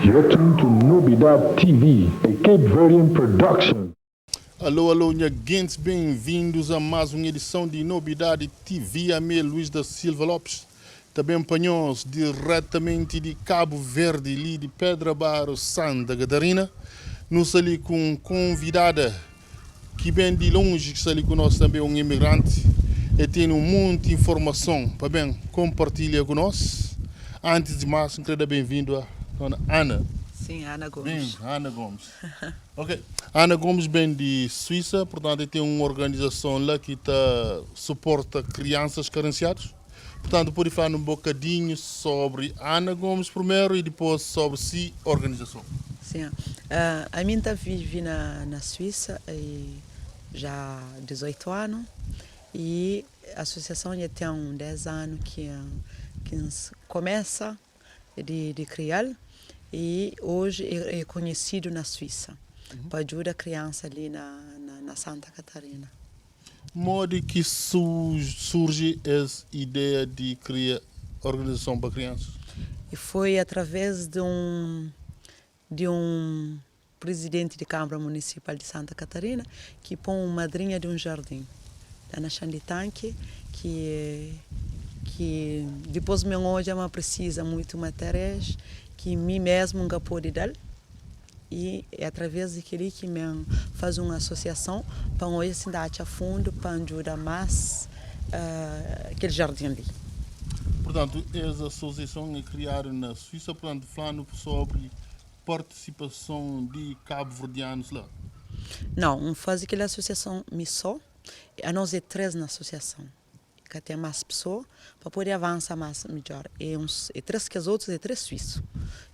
You're tuned to Nobidad TV, a Cape Verdean production. Alô, alô, nha gentes, bem-vindos a mais uma edição de Nobidade TV. Ami é Luís da Silva Lopes, ta ben pa nhos diretamente di Cabo Verde, li di Pedra Barro, Santa Catarina. Nu sta li ku un konvidada ki ben di lonji, ki sta li ku nos tanbe, un imigranti. E tene un monti informason pa ben konpartilha ku nos. Antis di mas, N kre da ben-vindu a dona Ana. Sim, Ana Gomes. Ben, Ana Gomes. Ok. Ana Gomes ben di Suísa, purtantu e ten un organizason la ki ta suporta kriansas karensiadus. Purtantu, pode fla-nu un bokadinhu sobri Ana Gomes primeru i dipôs sobri si organizason. Sim, ami N ta vive na na Suísa já 18 anu i asosiason dja ten 10 anu ki ki N kumesa di di krial i oji é konhesidu na Suísa pa djuda kriansa li na na Santa Catarina. Modi ki surji es ideia di kria organizason pa kriansas? E foi através di un di un prizidenti di Kâmara Munisipal di Santa Katarina ki pô un madrinha di un jardin la na Xan di Tanki ki ki dipôs mi N odja ma prisiza muitu materiais ki mi mesmu N ka pode da-l. I é através di kel-li ki mi N faze un asosiason pa N odja si N ta atxa fundu pa N djuda más kel jardin li. Purtantu, es asosiason é kriadu na Suísa. Purtantu, fla-nu sobri partisipason di kabuverdianus la. Nau, N faze kel asosiason mi sô. Anos é três na asosiason. Ka ten más pesoa pa pode avansa más midjór. É uns é 3 kes otus é 3 suísu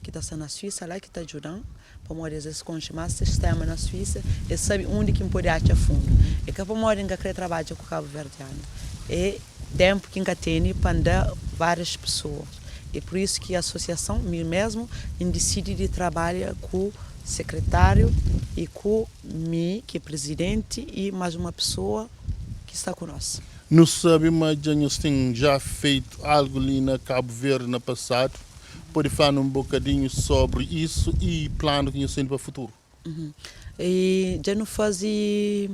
ki ta sta na Suísa la ki ta djuda-m pamodi es es konxe más sistéma na Suísa, es sabe undi ki N pode atxa fundu. É ka pamodi N ka krê trabadja ku kabuverdianu, é ténpu ki N ka tene pa N da várias pesoa. É pur isu ki asosiason, mi mésmu, N disidi di trabalha ku sekretáriu i ku mi ki é prizidenti i más uma pesoa ki sta ku nos. Nu sabe ma dja nhos ten já feito algu li na Cabo Verde na pasadu. Pode fla-nu un bokadinhu sobri isu i planu ki nhos ten pa futuru? I dja nu faze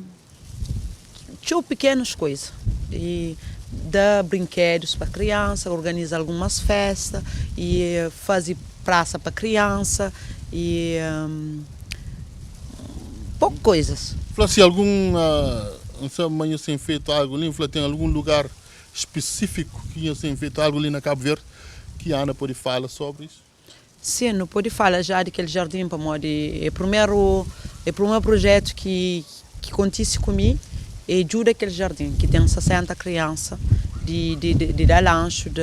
txeu pikenus kuza. I da brinkedus pa kriansa, organiza algumas festa i faze prasa pa kriansa i Poku koizas. Fla si algun, N sabe ma nhos ten fetu algu li, N fla ten algun lugar spesifiku ki nhos ten fetu algu li na Kabu Verdi ki Ana pode fala sobri isu? Sin, nu pode fala ja di kel jardin pamodi e primeru e primeru projetu ki ki kontise ku mi é djuda kel jardin ki ten 60 kriansa di di di da lanxu di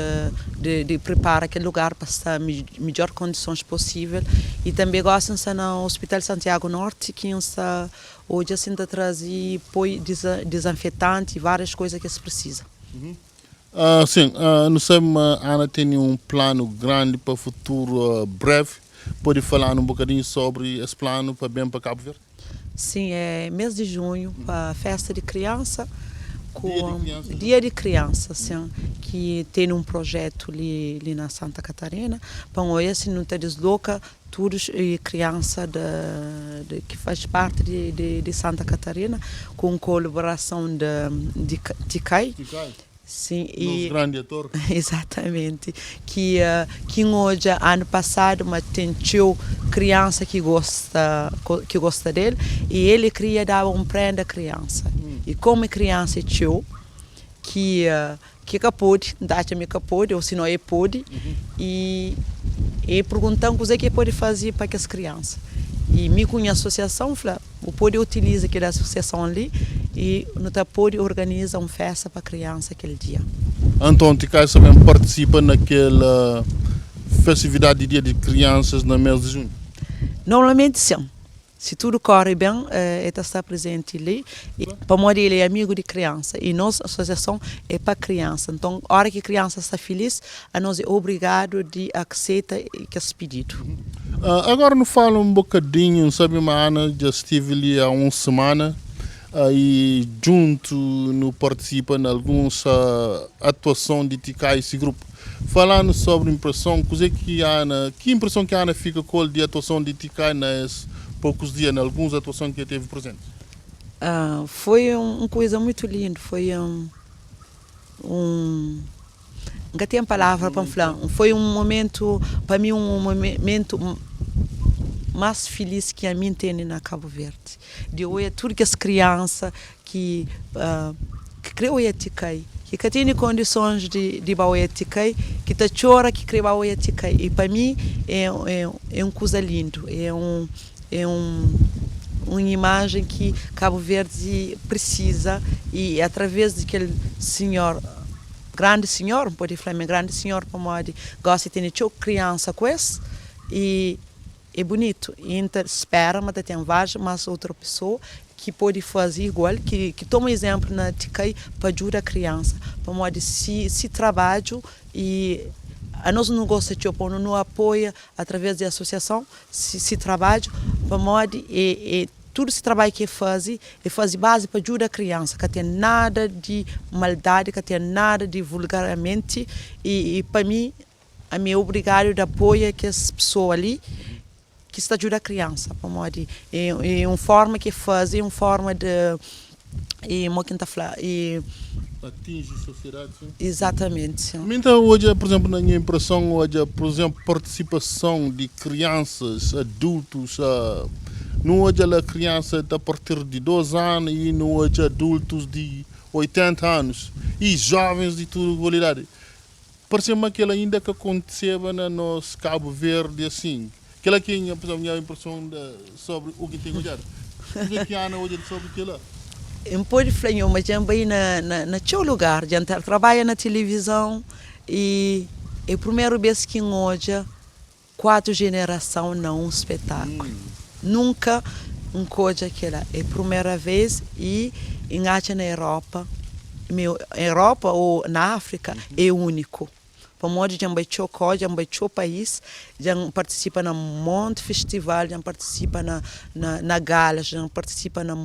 di di pripara kel lugar pa sta midjor kondisons posível i tanbe gosi N sta na Hospital Santiago Norte ki N sta odja si N ta traze poi dizanfetanti i várias kuza ki es prisiza. Sin, nu sabe ma Ana tene un planu grandi pa futuru brevi. Pode fala-nu un bokadinhu sobri es planu pa ben pa Kabu Verdi? Sim, é mês di junhu pa festa di kriansa ku dia di kriansa, sim, ki tene un projetu li li na Santa Catarina pa N oia si nu ta disloka tudu kriansa de ki faz parti di di Santa Catarina ku un kolaborason de Tikai. Sim, e Nos grandi ator. Exatamente. Ki ki N odja anu pasadu ma ten txeu kriansa ki gosta ki gosta del i el kria daba un prenda kriansa. I komu kriansa é txeu ki ki ka pode, N ta atxa ma e ka pode ou si no e pode i e pergunta-m kuzê ki e pode faze pa kes kriansa. I mi ku nha asosiason fla. Bu pode utiliza kel asosiason li i nu ta pode organiza un festa pa kriansa kel dia. Anton, Tikai sta ben partisipa na kel festividadi di Dia di Kriansas na mês di junhu? Normalmenti sin. Si tudu kóre ben, el ta sta prezenti li, pamodi el é amigu di kriansa i nos asosiason é pa kriansa. Nton, óra ki kriansa sta filís, anos é obrigadu di akseta kes pididu. Agora nu fala um bocadinho, N sabe ma Ana dja stive li há um semana e djuntu nu participa na alguns atuason di Tikai e si grupo. Falando sobre impressão, kuzê ki Ana, ki impressão ki Ana fika ku el di atuason di Tikai na es poucos dias, na alguns atuason ki el teve presente? Ah, foi um coisa muito lindo, foi um, um nunca tem palavra para falar. Foi um momento, para mim, um momento mais feliz que a mim tem na Cabo Verde. De hoje, tudo que as crianças que que crê o Tikai, que que tem condições de ba o Tikai, que tá chora que crê ba o Tikai. E para mim é um coisa lindo, é uma imagem que Cabo Verde precisa e através daquele senhor grande senhor, pode falar grande senhor, como gosta de ter criança com esse e é bonito. E então espera, mas tem várias mais outra pessoa que pode fazer igual, que toma exemplo na Tikai para ajudar a criança, para modo se trabalho e a nós não gosta de não apoia através da associação, se trabalho, para modo e tudo esse trabalho que faz, é faz base para ajudar a criança, que tem nada de maldade, que tem nada de vulgarmente, e para mim, a minha obrigado de apoio que essa pessoa ali, que está ajudando a criança, para modo, é uma forma que faz, é uma forma de, e mo que tá falar, e atinge a sociedade, sim. Exatamente, sim. Então, hoje, por exemplo, na minha impressão, hoje, por exemplo, participação de crianças, adultos, não hoje a criança a partir de 12 anos e não hoje adultos de 80 anos e jovens de toda qualidade. Parece-me aquilo ainda que aconteceu na nosso Cabo Verde, assim. Aquela que é a minha impressão sobre o que tem olhado. O que é que há hoje sobre aquilo? Eu pode falar, mas já bem na seu lugar, já trabalha na televisão e é a primeira vez que hoje 4 gerações não um espetáculo. Nunca um coisa aquela. É a primeira vez e em na Europa, meu, Europa ou na África é único. Para modo de baixou já baixou país, já participa na monte festival, já participa na gala, já participa na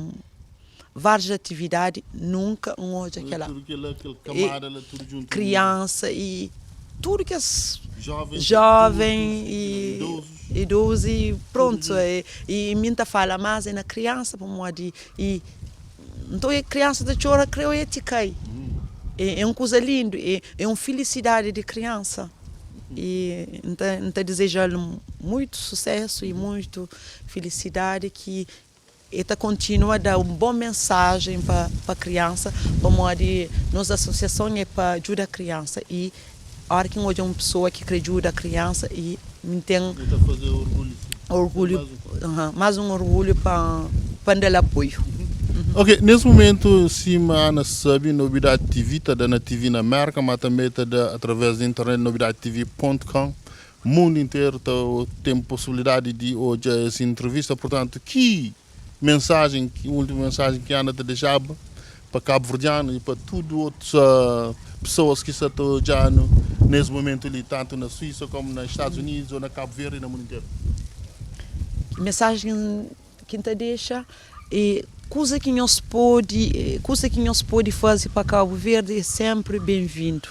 várias atividades, nunca um hoje aquela tudo aquilo, aquele camada, e, tudo junto, criança e tudo que as jovens, jovem e idosos e pronto, e minta fala mais é na criança para modo e então a criança da chora creu e te cai. É uma coisa linda, é uma felicidade de criança. E então desejo muito sucesso e muito felicidade que esta continua a dar uma boa mensagem para a criança, para modo nossa associação é para ajudar a criança e a hora que hoje é uma pessoa que quer ajudar a criança e me tem fazer orgulho, orgulho, mais um orgulho para dar apoio. Ok, nesse momento, sim, a Ana sabe, Nobidade TV, está dando TV na América, mas também está através da internet, nobidadetv.com. O mundo inteiro tá, tem possibilidade de hoje essa entrevista, portanto, que mensagem, que última mensagem que a Ana te deixava para Cabo Verdeano e para tudo outras pessoas que estão já nesse momento ali, tanto na Suíça como nos Estados Unidos ou na Cabo Verde e no mundo inteiro? Que mensagem que te deixa é coisa que não se pode, coisa que não se pode fazer para Cabo Verde é sempre bem-vindo.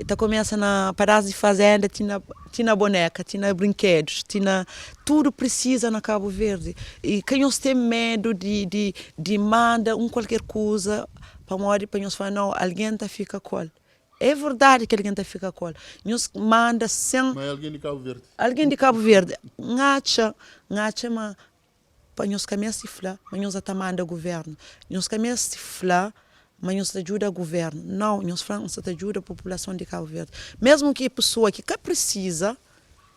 Tá começa na pedaço de fazenda, tinha boneca, tinha brinquedos, tinha tudo precisa na Cabo Verde. E quem não tem medo de manda um qualquer coisa para morrer, para nós falar não, alguém tá fica com ele. É verdade que alguém tá fica com ele. Nós manda sem. Mas alguém de Cabo Verde. Alguém de Cabo Verde. Ngacha, mas para nós caminhar se falar, mas nós até manda governo. Nós caminhar se falar, mas nós ajuda o governo. Não, nós falamos que ajuda a população de Cabo Verde. Mesmo que a pessoa que precisa,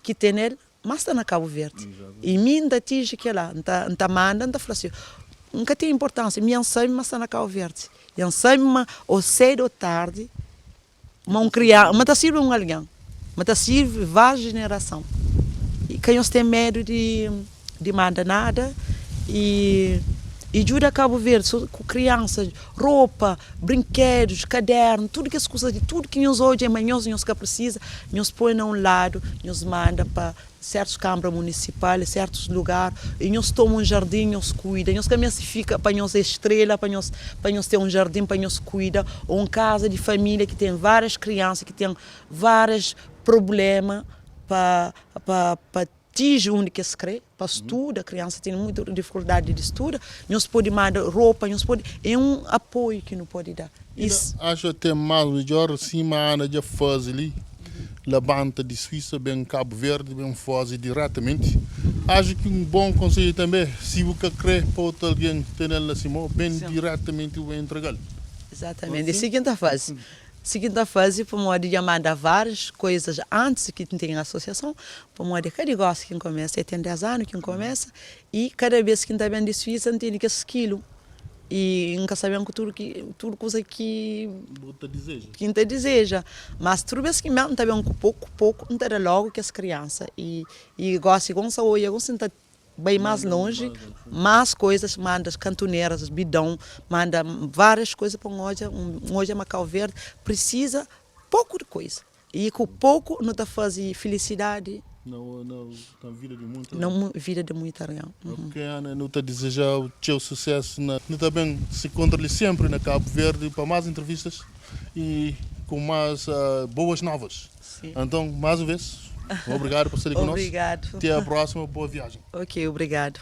que tem ele, mas está na Cabo Verde. Exatamente. E mim ainda atinge que lá, não manda, não fala assim, nunca tem importância. Minha sabe, mas está na Cabo Verde. E sabe, mas ou cedo ou tarde, mas um criar, mas tá serve um alguém, mas tá serve várias gerações. E quem não tem medo de manda nada e E djuda Cabo Verde so ku crianças, ropa, brinquedos, caderno, tudo kes kusas li, tudo ki nhos odja ma nhos nhos ka precisa, nhos poi na un lado, nhos manda pa sertus kambra municipal, sertus lugar, e nhos toma un jardin nhos kuida, nhos ka meste fika pa nhos é estrela pa nhos pa nhos ten un jardin pa nhos kuida, ou un casa di familia ki ten varias criança ki ten varias problema pa pa pa Atinji undi ki es kre pa studa, kriansa tene muitu difikuldadi di studa, nhos pode manda ropa, nhos pode, é un apoiu ki nu pode da. Inda axa ten más midjor sima Ana dja faze li, labanta di Suísa ben Kabu Verdi ben faze diretamenti. Axa ki un bon konsedju tanbe, si bu ka kre pa otu algen tenel na si mo, ben diretamenti bu ben intregal. Exatamente, é si ki N ta faze. Si ki N ta faze pamodi dja manda várias koizas antis ki N ten asosiason, pamodi é ka di gosi ki N kumesa, é ten 10 anu ki N kumesa i kada bes ki N ta ben di Suísa N tene kes kilu i N ka sa ben ku tudu ki tudu kuza ki Bu ta dizeja. Ki N ta dizeja, mas tudu bes ki N ben N ta ben ku poku poku N ta da logu kes kriansa i i gosi gosi N sa oia gosi N ta Bai más lonji, más koizas, manda kantuneras, bidon, manda várias koiza pa N odja, N odja ma Kau Verdi prisiza poku di koiza i ku poku nu ta fazi filisidadi Na vida di muita na vida di muita algen. Ok Ana, nu ta dizejau txeu susesu na. Nu ta ben se kontra li senpri na Kabu Verdi pa más entrevistas i ku más boas novas. Anton, más un vez, obrigadu pa sta li ku nos. Obrigadu. Te a próxima, boa viagem. Ok, obrigadu.